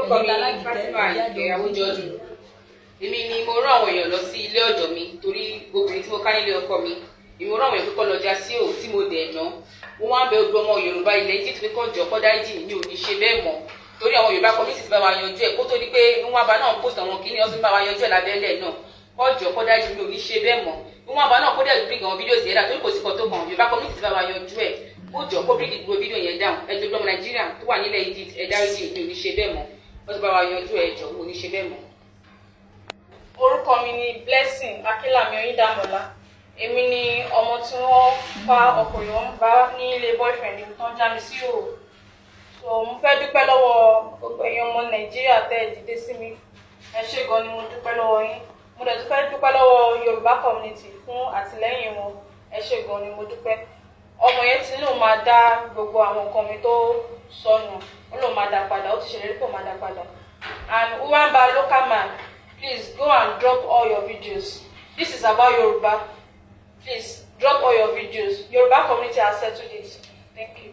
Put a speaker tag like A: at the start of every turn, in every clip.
A: Orúkọ
B: Ẹ̀yin
A: mi
B: talágìkẹ́,
A: Fatima
B: ẹ̀jẹ̀ àjọ
A: Àyìnkẹ́ Awójọ́dún. Èmi ni mo rán àwọn èèyàn lọ sí ilé ọ̀dọ̀ mi torí obìnrin tí mo ká nílé ọkọ mi, èmi mo rán àwọn èèyàn pé kó lọ já sí òun tí mo dẹ̀ ná. Mo wá ń bẹ gbogbo ọmọ Yorùbá ilẹ̀ Egypt pé kó jọ kó dáríjì mí, mi ò ní ṣe bẹ́ẹ̀ mọ́, torí àwọn Yorùbá community ti bá wa yanjú ẹ̀ kó tó di pé wọ́n bá náà post àwọn kìíní ọ̀sùn bá wa yanjú ẹ̀ lábẹ́lẹ̀ náà. Kó jọ kó dáríjì mí, mi ò ní ṣe bẹ́ẹ̀ mọ́. Wọ́n bá náà kó dẹ̀ bring àwọn videos yẹn down, torí kò sí kan tó kàn. Yorùbá community ti bá wa yanjú ẹ̀. Kó jọ kó bring gbogbo fídíò yẹn down. Ẹ jọ̀ọ́, ọmọ Nàìjíríà tó wà nílẹ̀ Egypt, ẹ dáríjì mí, mi ò ní ṣe bẹ́ẹ̀ mọ́. Wọ́n ti bá wa yanjú ẹ̀. Jọ̀ọ́, mi ò ní ṣe bẹ́ẹ̀ mọ́.
C: Orúkọ mi ni Blessing Akínlámi Oyíndàmọ́lá. Èmi ni ọmọ tí wọ́n fa ọkùnrin wọn bá ní ilé boyfriend mi tán já mi sí òò. So mo fẹ́ dúpẹ́ lọ́wọ́ gbogbo ẹ̀yin ọmọ Nàìjíríà tẹ́ ẹ dìde sí mi. Ẹ ṣé gan ni, mo dúpẹ́ lọ́wọ́ yín. Mo dẹ̀ tún fẹ́ dúpẹ́ lọ́wọ́ Yorùbá community fún àtìlẹ́yìn wọn. Ẹ ṣé gan ni, mo dúpẹ́. Ọmọ yẹn ti lóun máa dá gbogbo àwọn nǹkan mi tó sọnù, ó lóun máa dá padà. Ó ti ṣèlérí pé òun máa dá padà. And Uwamba local man, please go and drop all your videos. This is about Yoruba. Please drop all your videos. Yoruba community has settled it. Thank you.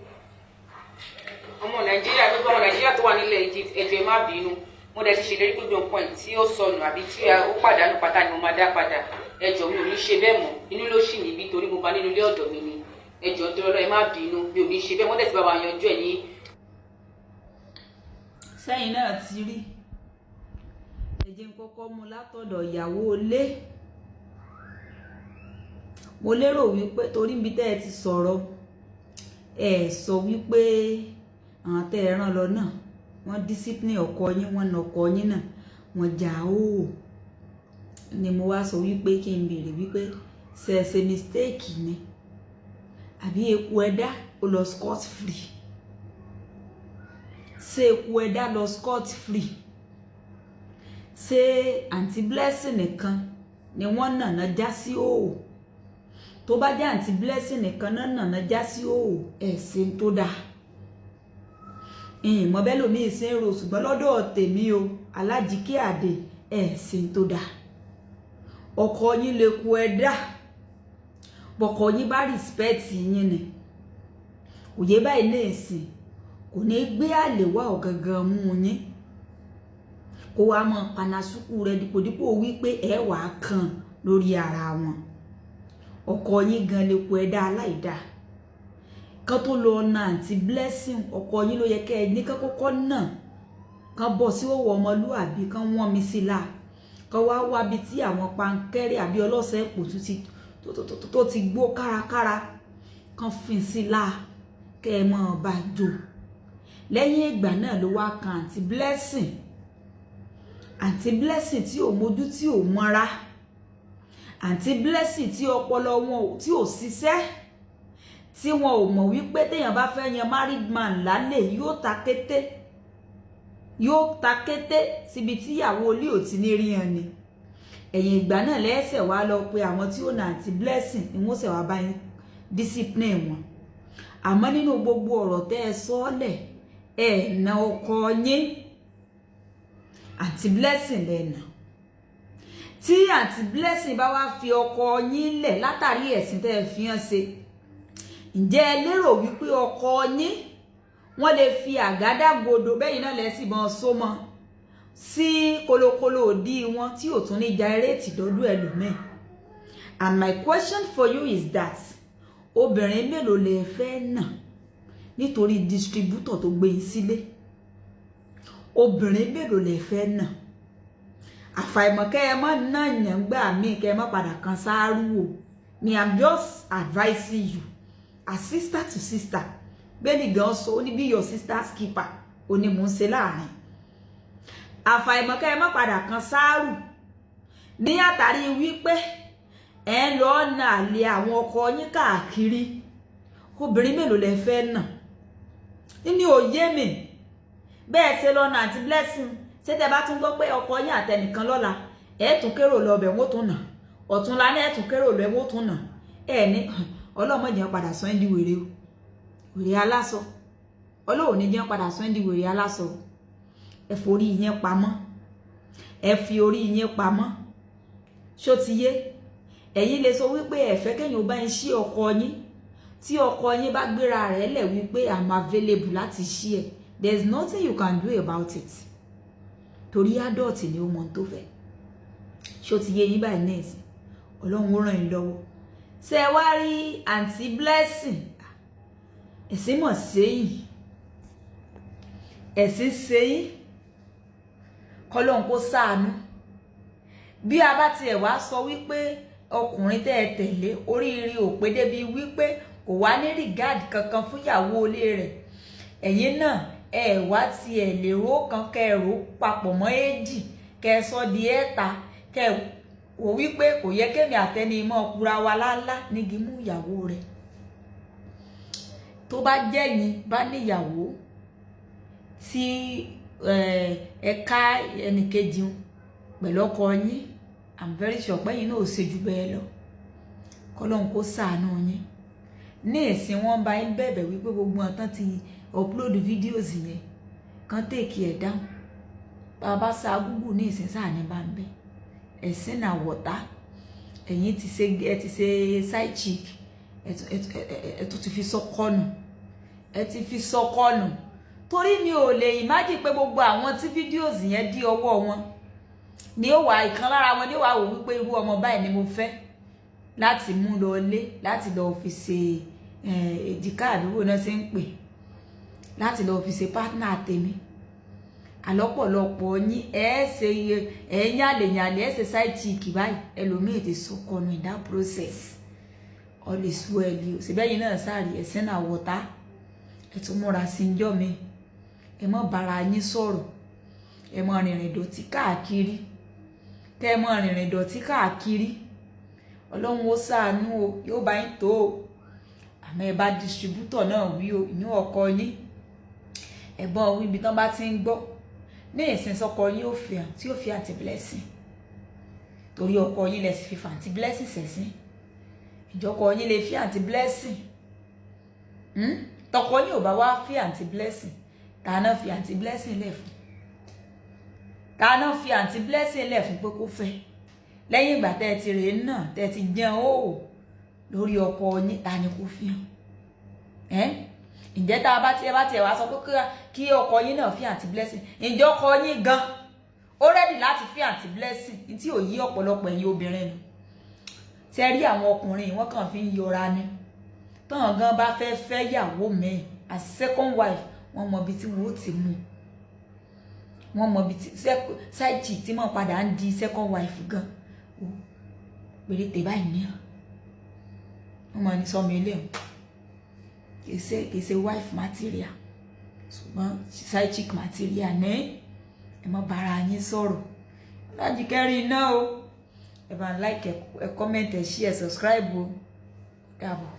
A: Ọmọ Nàìjíríà, gbogbo ọmọ Nàìjíríà tó wà nílẹ̀ Egypt, ẹ jọ̀ọ́, ẹ má bínú. Mo dẹ̀ ti ṣèlérí pé gbogbo nǹkan tí ó sọnù àbí tí ó pàdánù pátá ni mo máa dá padà. Ẹ jọ̀ọ́, mi ò ní ṣe bẹ́ẹ̀ mọ́. Inú ló ṣì níbí torí mo bá nínú ilé ọ̀dọ̀ mi ni. Ẹ jọ̀ọ́, nítorí Ọlọ́run, ẹ má bínú, mi ò ní ṣe bẹ́ẹ̀. Wọ́n dẹ̀ ti bá wa yanjú ẹ̀ ní.
B: Sẹ́yìn náà ti rí. Ẹ jẹ́ n kọ́kọ́ mú látọ̀dọ̀ ìyàwó ilé. Mo lérò wípé torí ibi tẹ́ ẹ ti sọ̀rọ̀, ẹ sọ wípé àwọn tẹ́ ẹ rán lọ náà, wọ́n discipline ọkọ yín, wọ́n na ọkọ yín náà, wọ́n jà ó ni. Mo wá sọ wípé kí n béèrè wípé ṣe ẹ ṣe mistake ni, àbí eku ẹ̀dá ó lọ scot free? Ṣé eku ẹ̀dá lọ scot free? Ṣé Àǹtí Blessing nìkan ni wọ́n nàná já sí òò? Tó bá jẹ́ Àǹtí Blessing nìkan náà nàná já sí òò, ẹ̀ ṣe tó dáa. Ìmọ̀ bẹ́ẹ̀ lómi ṣe ń ro, ṣùgbọ́n lọ́dọ̀ tèmi o, Alájíkẹ́ Àdè, ẹ̀ ṣe tó dáa. Ọkọ yín lè ku ẹ̀dá bọ̀kọ yín bá respect yín ni òye báyìí ní ìsìn, kò ní gbé àlè wá ọ̀gangan mú yín kó wàá mọ panasúkú rẹ dípòdípò wípé ẹ wàá kàn lórí ara wọn. Ọkọ yín gan lè ku ẹ̀dá aláìdáa kan tó lọ na Àǹtí Blessing. Ọkọ yín ló yẹ kẹ́ ẹ ní kán kọ́kọ́ náà, kán bọ̀ sí òwò ọmọlúàbí, kán wọ́n mi sí la, kán wá wábi tí àwọn pankẹ́rẹ́ àbí ọlọ́sẹ̀ pò tó ti gbó kárakára, kán fin sí la, kẹ́ ẹ mọ̀ bá jò. Lẹ́yìn ìgbà náà ló wá kan Àǹtí Blessing. Àǹtí Blessing tí ò mójú, tí ò mọ́ra, Àǹtí Blessing tí ọpọlọ wọn tí ò ṣiṣẹ́, tí wọn ò mọ̀ wípé téèyàn bá fẹ́ yan married man lálẹ́, yóò ta kété, yóò ta kété síbi tíyàwó ilé ò ti ní rí hàn ni. Ẹ̀yìn ìgbà náà lẹ́sẹ̀ wá lọ pé àwọn tí ó na Àǹtí Blessing ni wọ́n ṣẹ̀ wá bá yín discipline wọn. Àmọ́ nínú gbogbo ọ̀rọ̀ tẹ́ ẹ sọ́ọ́lẹ̀, ẹ̀ na ọkọ yín, Àǹtí Blessing lẹ́nà. Tí Àǹtí Blessing bá wá fi ọkọ yín lẹ̀ látàrí ẹ̀sìn tẹ́ ẹ fi hàn ṣe, ǹjẹ́ ẹ lérò wípé ọkọ yín, wọ́n lè fi àgádágodo bẹ́yìn náà lẹ́sìn bọ́n só mọ́ sí kolokolo òdì wọn tí ò tún ní jairéètì dọ́dún ẹlòmíì? And my question for you is that obìnrin mélòó lè fẹ́ nà nítorí distributor tó gbé yín sílé? Obìnrin mélòó lè fẹ́ nà? Àfàìmọ̀ kẹ́ ẹ má ná yàn gbà míì, kẹ́ ẹ má padà kan sáárù o. Me, I'm just advising you as sister to sister. Bẹ́ẹ̀ni gan sọ, ó ní be your sister's keeper. Ó ní mò ń ṣe láàrin. Àfàìmọ̀ kẹ́ ẹ má padà kan sáárù ní àtàrí wípé ẹ ń lọ nà àlè àwọn ọkọ yín káàkiri. Obìnrin mélòó lẹ fẹ́ nà nínú òye mi bẹ́ẹ̀ ṣe lọ nà Àǹtí Blessing? Ṣé tẹ bá tún gbọ́ pé ọkọ yín àtẹnìkan lọ́la, ẹ̀ tún kérò lọ ọbẹ̀, wọ́n tún nà? Ọ̀túnla ní ẹ̀ tún kérò lọ, wọ́n tún nà. Ẹ̀ ní ọlọ́mọ jẹ́ padà sọ ẹ́ di wèrè o, wèrè aláṣọ. Ọlọ́run ní jẹ́ padà sọ ẹ́ di wèrè aláṣọ. Ẹ forí yẹn pamọ́, ẹ fi orí yẹn pamọ́. Ṣó ti yé ẹ̀yin? Lè sọ wípé ẹ fẹ́ kẹ́yìn ó bá ń ṣí ọkọ yín. Tí ọkọ yín bá gbéra rẹ̀ lẹ̀ wípé "I'm available" láti ṣí ẹ, there is nothing you can do about it. Torí adult ni ó mọ ohun tó fẹ́. Ṣó ti yé yín báyìí nẹ́ẹ̀sì? Ọlọ́run ó ràn yín lọ́wọ́. Ṣé ẹ wá rí àǹtí Blessing, ẹ̀sìn mọ̀ sẹ́yìn, ẹ̀sìn sẹ́yìn, kọ́lọ́hún kó ṣàánú. Bí a bá tiẹ̀ wá sọ wípé ọkùnrin tẹ́ ẹ tẹ̀lé oríire ò pé débi wípé kò wá ní regard kankan fún ìyàwó ilé rẹ̀, ẹ̀yin náà ẹ wá tiẹ̀ lérò kan kẹ́ ẹ rò papọ̀ mọ́ èjì, kẹ́ ẹ sọ di ẹ̀ta, kẹ́ ẹ wò wípé kò yẹ kémi àtẹni mọ́ kura wa lálá nígi mú ìyàwó rẹ̀. Tó bá jẹ́yìn bá níyàwó tí ẹ ká ẹnìkejì pẹ̀lú ọkọ yín, I'm very sure pé ẹ̀yin náà ò ṣe jù bẹ́ẹ̀ lọ. Kọ́lọ́hún kó ṣàánú yín. Ní ìsìn, wọ́n bá yín bẹ̀bẹ̀ wípé gbogbo ọ̀tán ti upload videos yẹn kan take ẹ̀ down. Bàbá sa Google ní ìsìn sáà ní bá ń bẹ ẹ̀sìn náà wọ̀tá. Ẹ̀yin ti ṣe, ẹ ti ṣe side chick, ẹ tún ti fi sọ́kọ́nù, ẹ ti fi sọ́kọ́nù. Torí mi ò lè imagine pé gbogbo àwọn tí videos yẹn dí ọwọ́ wọn ni ó wà, ìkan lára wọn ni ó wà wò wípé irú ọmọ báyìí ni mo fẹ́ láti mú lọ lé, láti lọ fi ṣe èjìká àdúgbò náà ṣe ń pè, láti lọ fi ṣe partner tèmi. Àlọ́pọ̀lọpọ̀ yín ẹ ṣe ẹ yàlè yàlè, ẹ ṣe side chick báyìí, ẹlòmíì ti sọkọnù in that process. All is well o. Síbẹ̀ yìí náà sáré ẹ̀sìn náà wọ̀tá, ẹ tún múra sí ń jọ́ mi. Ẹ mọ́ bára yín sọ̀rọ̀, ẹ mọ́ rìnrìn dọ̀tí káàkiri, kẹ́ ẹ mọ́ rìnrìn dọ̀tí káàkiri. Ọlọ́run ó ṣàánú o, yóò bá yín tó o. Àmọ́ ẹ bá distributor náà wí o, ìyún ọkọ yín, ẹ̀gbọ́n wí ibi tán bá ti ń gbọ́ ní ìsìn sọkọ yín ó fi hàn tí ó fi àǹtí Blessing, torí ọkọ yín lẹ sì fi fàǹtí Blessing sẹ̀sìn. Ìjọkọ yín lè fi àǹtí Blessing, tọkọ yín ò bá wá fi àǹtí Blessing, ta náà fi àǹtí Blessing lẹ̀ fún? Ta náà fi àǹtí Blessing lẹ̀ fún pé kó fẹ́ lẹ́yìn ìgbà tẹ́ ẹ ti rèé náà, tẹ́ ẹ ti jẹun ó lórí ọkọ yín? Ta ni kó fi hàn ẹ́? Ǹjẹ́ tá a bá tiẹ̀ bá tiẹ̀ wá sọ pé kí ọkọ yín náà fi àǹtí Blessing, ǹjẹ́ ọkọ yín gan ó ready láti fi àǹtí Blessing? Tí ò yí ọ̀pọ̀lọpọ̀ ẹ̀yin obìnrin nu tẹ́ rí àwọn ọkùnrin, wọ́n kàn fi ń yọra ni. Tọ́hàn gan bá fẹ́ fẹ́ yàwó mi as second wife, wọ́n mọ ibi tí wọ́n ó ti mú, wọ́n mọ ibi tí side chick tí wọ́n padà ń di second wife gan o péréte báyìí ní wọ́n mọ ní sọmọ ilé wọn kìí ṣe wife material, ṣùgbọ́n side chick material ní. Ẹ má bára yín sọ̀rọ̀ láti kẹrin iná o. Ẹ bá ń like, ẹ comment, ẹ share, subscribe o. Dàbọ̀.